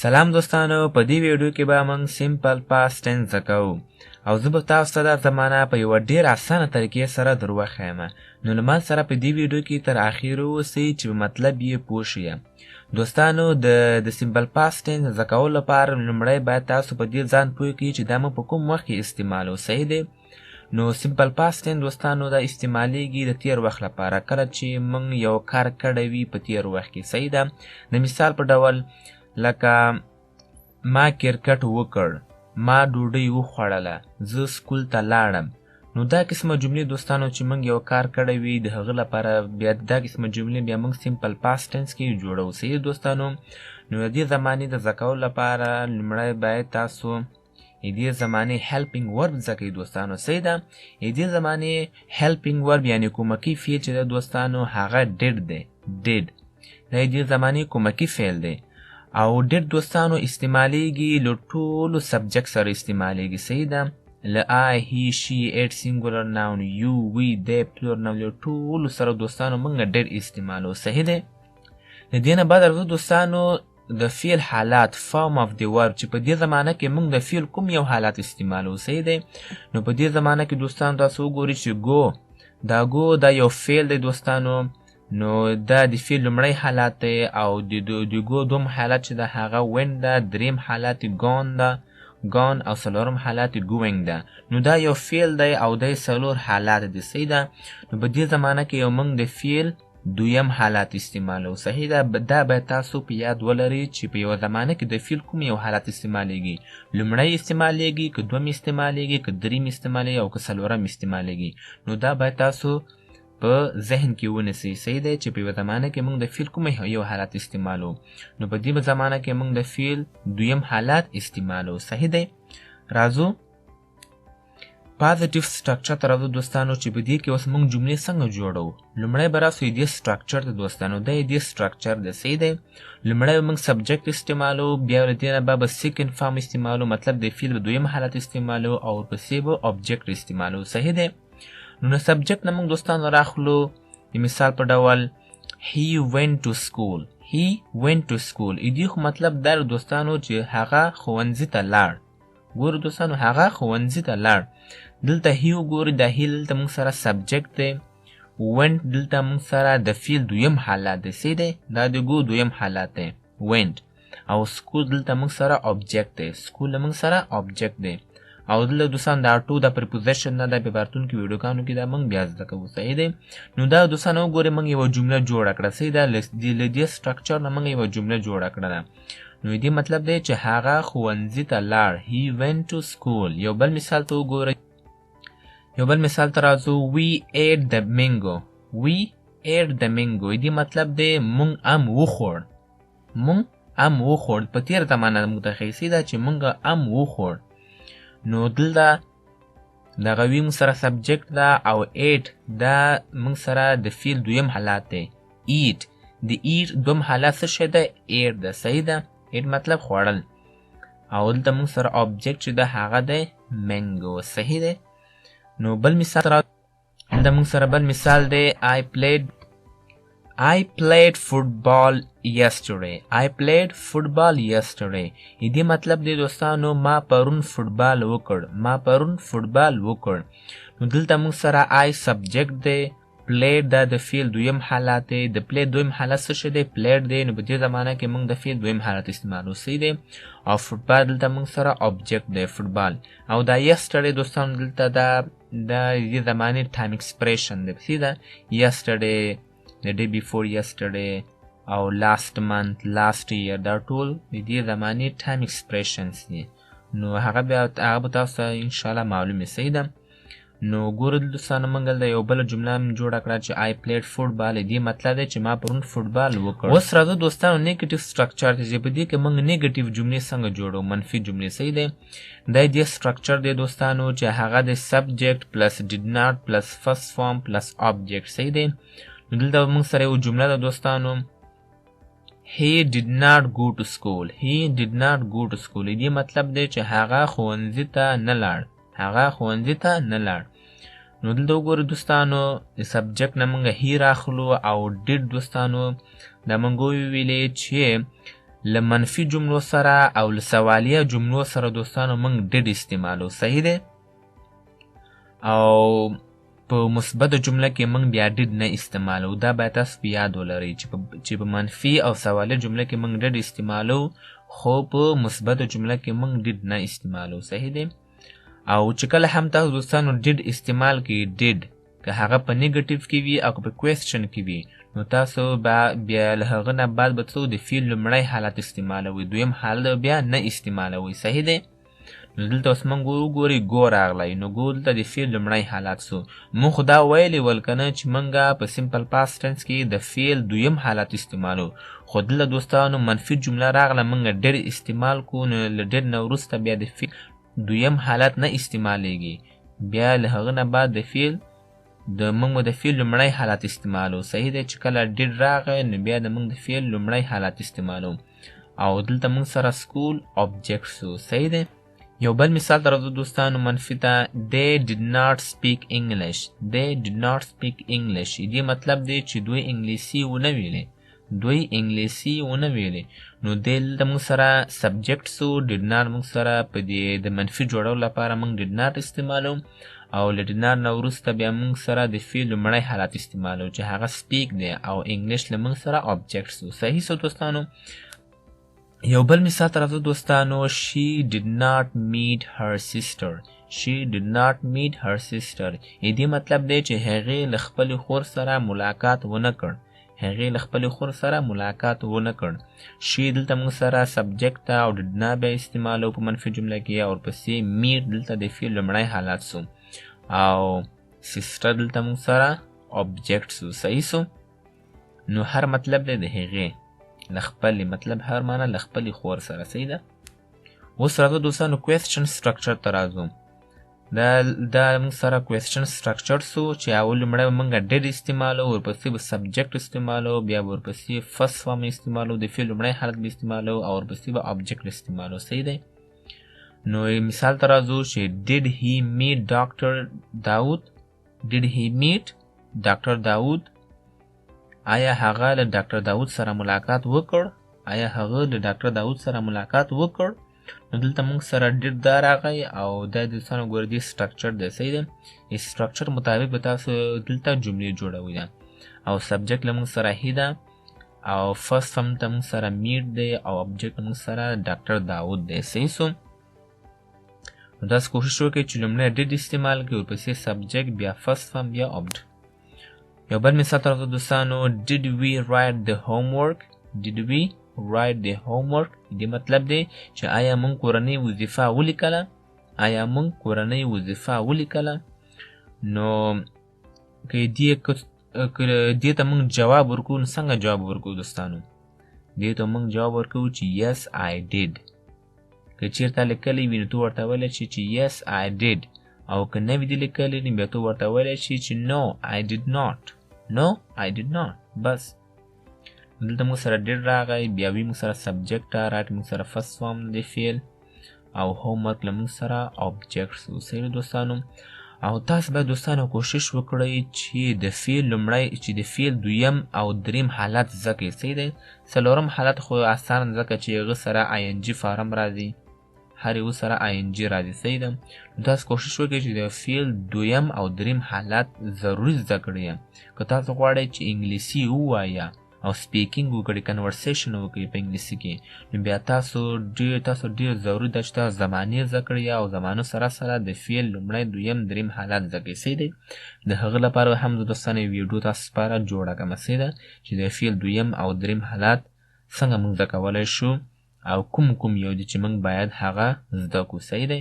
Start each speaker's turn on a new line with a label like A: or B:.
A: سلام دوستانو، په دې ویډیو کې به موږ simple past tense زده کوو او زه به تاسو ته دا زمانه په یوه ډېره اسانه طریقې سره در وښیم. نو له ما سره په دې ویډیو کې تر اخیره اوسئ چې په مطلب یې پوه شئ. دوستانو، د simple past tense زده کولو لپاره لومړی باید تاسو په دې ځان پوه کړئ چې دا موږ په کوم وخت کې استعمالوو. صحیح دی؟ نو simple past tense دوستانو دا استعمالیږي د تیر وخت لپاره، کله چې موږ یو کار کړی وي په تیر وخت کې. صحیح ده؟ د مثال په ډول لکه ما کرکټ وکړ، ما ډوډۍ وخوړله، زه سکول ته لاړم. نو دا قسمه جملې دوستانو چې موږ یو کار کړی وي د هغه لپاره بیا دا قسمه جملې بیا موږ simple past tense کې جوړوو. صحیح دوستانو؟ نو د دې زمانې د زده کولو لپاره لومړی باید تاسو د دې زمانې helping verb زده کړئ دوستانو. صحیح ده؟ د دې زمانې helping verb یعنی کومکي فعل چې ده دوستانو هغه did دی. did دا د دې زمانې کومکي فعل دی او did دوستانو استعمالیږي له ټولو subject سره استعمالیږي. صحیح ده؟ له I, he, she, it singular noun, you, we, they plural noun له ټولو سره دوستانو موږ did استعمالو. صحیح دی؟ د دې نه بعد راځو دوستانو د فعل حالات، form of the verb، چې په دې زمانه کې موږ د فعل کوم یو حالات استعمالو. صحیح دی؟ نو په دې زمانه کې دوستانو تاسو وګورئ چې go، دا go دا یو فعل دی دوستانو. نو دا د فعل لومړی حالت دی او د go دوم حالت چې ده هغه went ده، دریم حالت gone ده، gone، او څلورم حالت going ده. نو دا یو فعل دی او دا څلور حالات دی. صحیح ده؟ نو په دې زمانه کې یو موږ د فعل دویم حالت استعمالو. صحیح ده؟ دا باید تاسو په یاد ولرئ چې په یوه زمانه کې د فعل کوم یو حالت استعمالیږي، لومړی استعمالیږي که دویم استعمالیږي که دریم استعمالیږي او که څلورم استعمالیږي. نو دا باید تاسو په ذهن کې ونیسئ. صحیح دی؟ چې په یوه زمانه کې موږ د فعل کوم یو حالت استعمالو، نو په دې زمانه کې موږ د فعل دویم حالت استعمالو. صحیح دی؟ راځو positive structure ته راځو دوستانو، چې په دې کې اوس موږ جملې څنګه جوړوو. لومړی به راسو دې structure ته دوستانو، دا دې structure دی. صحیح دی؟ لومړی به موږ subject استعمالو، بیا له دې نه به second form استعمالو، مطلب د فعل به دویم حالت استعمالو او ورپسې به object استعمالو. صحیح دی؟ نو subject نه موږ دوستانو راخلو د مثال په ډول he went to school. he went to school دې خو مطلب دا دوستانو چې هغه ښوونځي ته لاړ. ګورو دوستانو هغه ښوونځي ته لاړ. دلته he وګورئ، دا he دلته موږ سره subject دی، went دلته موږ سره د فعل دویم حالت دی. صحیح دی؟ دا د go دویم حالت دی went، او school دلته موږ سره object دی، school موږ سره object دی. او دلته دوستان دا to دا preposition نه ده، په راتلونکو ویډیوګانو کې دا موږ بیا زده کوو. صحیح دی؟ نو دا دوستان وګورئ موږ یوه جمله جوړه کړه. صحیح ده؟ له دې structure نه موږ یوه جمله جوړه کړه. نو دې مطلب دی چې هغه ښوونځي ته لاړ، he went to school. یو بل مثال ته وګورئ، یو بل مثال ته راځو، we ate the mango. we ate the mango دې مطلب دی موږ ام وخوړ، موږ ام وخوړ. په تېره زمانه موږ ته ښیي. صحیح ده؟ چې موږ ام وخوړ. نو دلته دغه we موږ سره subject ده او ate دا موږ سره د فعل دویم حالت دی eat. د eat دویم حالت څه شی دی؟ ate ده. صحیح ده؟ ate مطلب خوړل، او دلته موږ سره object چې ده هغه دی mango. صحیح دی؟ نو بل مثال دلته موږ سره بل مثال دی I played football yesterday. I played football yesterday. دې مطلب دی دوستانو ما پرون فوټبال وکړ، ما پرون فوټبال وکړ. نو دلته موږ سره I subject دی، played دا د فعل دویم حالت دی، د play دویم حالت څه شی دی؟ played دی. نو په دې زمانه کې موږ د فعل دویم حالت استعمالو. صحیح دی؟ او فوټبال دلته موږ سره object دی فوټبال، او دا yesterday دوستانو دلته دا د دې زمانې time expression دی. صحیح ده؟ yesterday، the day before yesterday، او last month، last year، دا ټول د دې زمانې time expressions دي. نو هغه بیا هغه به تاسو ته انشاءالله معلومه. صحیح ده؟ نو ګورئ دوستانو موږ دلته یو بله جمله هم جوړه کړه چې I played football. دې مطلب دی چې ما پرون فوټبال وکړ. اوس راځو دوستانو negative structure ته، چې په دې کې موږ negative جملې څنګه جوړو، منفي جملې. صحیح دی؟ دا دې structure دی دوستانو چې هغه د subject plus did not plus first form plus object. صحیح دی؟ نو دلته موږ سره یو جمله ده دوستانو، he did not go to school. he did not go to school. دې مطلب دی چې هغه ښوونځي ته نه لاړ، هغه ښوونځي ته نه لاړ. نو دلته وګورئ دوستانو د subject نه موږ he راخلو او did دوستانو دا موږ وویلې چې له منفي جملو سره او له سوالیه جملو سره دوستانو موږ did استعمالو، صحیح دی؟ او په مثبته جمله کې موږ بیا did نه استعمالو. دا باید تاسو په یاد ولرئ چې په منفي او سوالیه جمله کې موږ did استعمالو، خو په مثبته جمله کې موږ did نه استعمالو، صحیح دی؟ او چې کله هم تاسو دوستانو did استعمال کړئ، did که هغه په negative کې وي او که په question کې وي، نو تاسو به بیا له هغه نه بعد به څو د فعل لومړی حالت استعمالوئ، دویم حالت به بیا نه استعمالوئ، صحیح دی؟ نو دلته اوس موږ وګورئ go راغلی، نو go دلته د فعل لومړی حالت سو. موږ خو دا ویلي ول که نه چې موږ په simple past tense کې د فعل دویم حالت استعمالو، خو دلته دوستانو منفي جمله راغله، موږ did استعمال کو، نو له did نه وروسته بیا د فعل دویم حالت نه استعمالیږي، بیا له هغه نه بعد د فعل د موږ د فعل لومړی حالت استعمالو، صحیح دی؟ چې کله did راغی نو بیا د موږ د فعل لومړی حالت استعمالو، او دلته موږ سره school object سو، صحیح دی؟ یو بل مثال ته راځو دوستانو منفي ته، they did not speak English. They did not speak English. دې مطلب دی چې دوی انګلیسي ونه ویلې، دوی انګلیسي ونه ویلې. نو دلته موږ سره subject سو، did not موږ سره په دې د منفي جوړولو لپاره موږ did not استعمالو، او له did not نه وروسته بیا موږ سره د فعل لومړی حالت استعمالو چې هغه speak دی، او English له موږ سره object سو، صحیح سو دوستانو؟ یو بل مثال ته راځو دوستانو، she did not meet her sister. She did not meet her sister. دې مطلب دی چې هغې له خپلې خور سره ملاقات ونه کړ، هغې له خپلې خور سره ملاقات ونه کړ. She دلته موږ سره subject ته او did not بیا استعمالو په منفي جمله کې، او ورپسې meet دلته د فعل لومړی حالت سو، او sister دلته موږ سره object سو، صحیح سو؟ نو هر مطلب دی د هغې له خپلې، مطلب هر معنا له خپلې خور سره، صحیح ده؟ اوس راځو دوستانو question structure ته راځو. دا موږ سره question structure سو چې اول لومړی به موږ did استعمالو، ورپسې به subject استعمالو، بیا به ورپسې first form استعمالو، د فعل لومړی حالت به استعمالو، او ورپسې به object استعمالو، صحیح دی؟ نو مثال ته راځو چې did he meet Dr. Dawood؟ Did he meet Dr. Dawood؟ آیا هغه له ډاکټر داود سره ملاقات وکړ؟ آیا هغه له ډاکټر داود سره ملاقات وکړ؟ نو دلته موږ سره did دا راغی، او دا د دوستانو ګورئ دې structure دی، صحیح دی؟ structure مطابق به تاسو دلته جملې جوړوئ ده، او subject له موږ سره he ده، او first form ته موږ سره meet دی، او object له موږ سره ډاکټر داود دی، صحیح سو؟ نو تاسو کوشش وکړئ چې لومړی did استعمال کړئ، ورپسې subject، بیا first form، بیا object. یو بل مثال ته راځو دوستانو، did we write the homework؟ Did we write the homework؟ دې مطلب دی چې آیا موږ کورنۍ وظیفه ولیکله؟ آیا موږ کورنۍ وظیفه ولیکله؟ نو که دې ته موږ جواب ورکوو، نو څنګه جواب ورکوو دوستانو؟ دې ته موږ جواب ورکوو چې yes I did. که چیرته لیکلی وي نو ته ورته ویلی شي چې yes I did، او که نه وي دې لیکلی نو بیا ته ورته ویلی شي چې no I did not. No I did not. بس دلته موږ سره did راغی، بیا we موږ سره subject ته write موږ سره first form د فعل، او homework له موږ سره object سو، صحیح ده دوستانو؟ او تاسو باید دوستانو کوشش وکړئ چې د فعل لومړی، چې د فعل دویم او دریم حالت زده کړئ، صحیح دی؟ څلورم حالت خو اسانه ځکه چې هغه سره ing form راځي، هر یو سره ing راځي، صحیح ده؟ نو تاسو کوشش وکړئ چې د فعل دویم او دریم حالت ضروري زده کړئ. که تاسو غواړئ چې انګلیسي ووایه او speaking وکړئ، conversation وکړئ په انګلیسي کې، نو بیا تاسو ډېر ضروري ده چې تاسو زمانې زده کړئ، او زمانو سره سره د فعل لومړی، دویم، دریم حالت زده کړئ، صحیح دی؟ د هغه لپاره هم زه دوستانو یو ویډیو تاسو لپاره جوړه کړم، صحیح ده؟ چې د فعل دویم او دریم حالت څنګه موږ زده کولی شو، او کوم کوم یو دی چې موږ باید هغه زده کړو، صحیح دی؟